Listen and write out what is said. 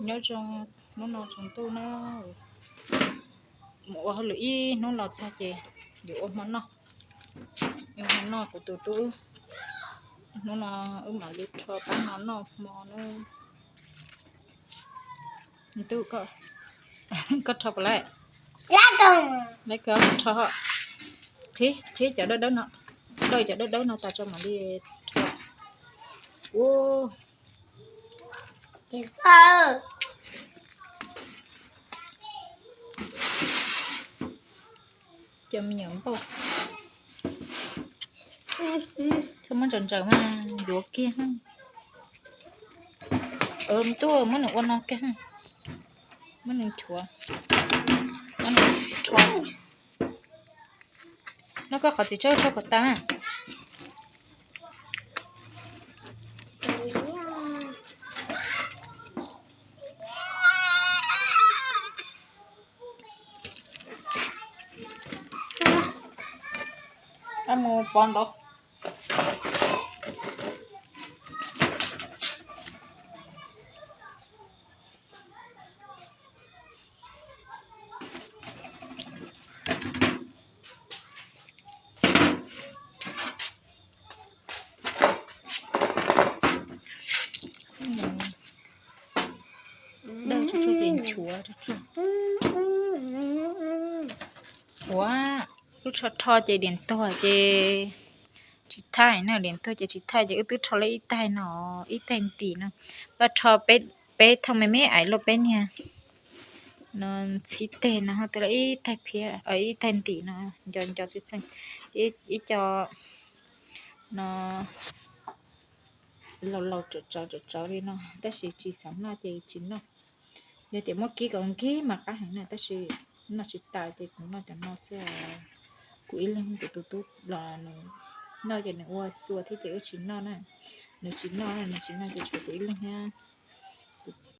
Nyob zoo, hnub no tsaus ntuj na, mus ua hauj lwm ib hnub los txog ces yuav ua hmo noj. Ua hmo noj kuv tus tub, hnub no wb mam li rho tab no noj hmo na. Tub, koj rho puas laib? Laib kawg, rho. Qhib, qhib cov dawb dawb no, dawj cov dawb dawb no tas tso mam li rho. Ua cov me nyuam npauj, txhob muab ntsaws ntsaws mas yuav kiag. Tub, muab nws ua no kiag, muab nws chuav, muab nws rho. Noj koj qhov txiv tsawb rho kom tas. Mus pov nrov. Dawj tsuag tsuag ces nchuav tsuag tsuag. Ua, wb rho rho ces diam tuag ces tsis thaij na, diam tuag ces tsis thaij ces wb twb rho lawm ib taig no, ib taig ntim no. Koj rho peb thooj me me ais luaj peb niag no, txhib teg no ho twb lawm ib taig phiab, ib taig ntim no, nco nco txeej txeej, ib co no laus laus tsawv tsawv tsawv tsawv li no, tab sis tsis xav noj ces tsis noj. Yog tias muab kib kom nkig mas qab heev na, tab sis noj tsis tas ces kuv noj cov no xwb. Kuv ib leeg, kuv tus tub los nws noj ces nws ua xua thiab ces wb tsis noj na. Nws tsis noj, nws tsis noj ces tshuav kuv ib leeg thiab.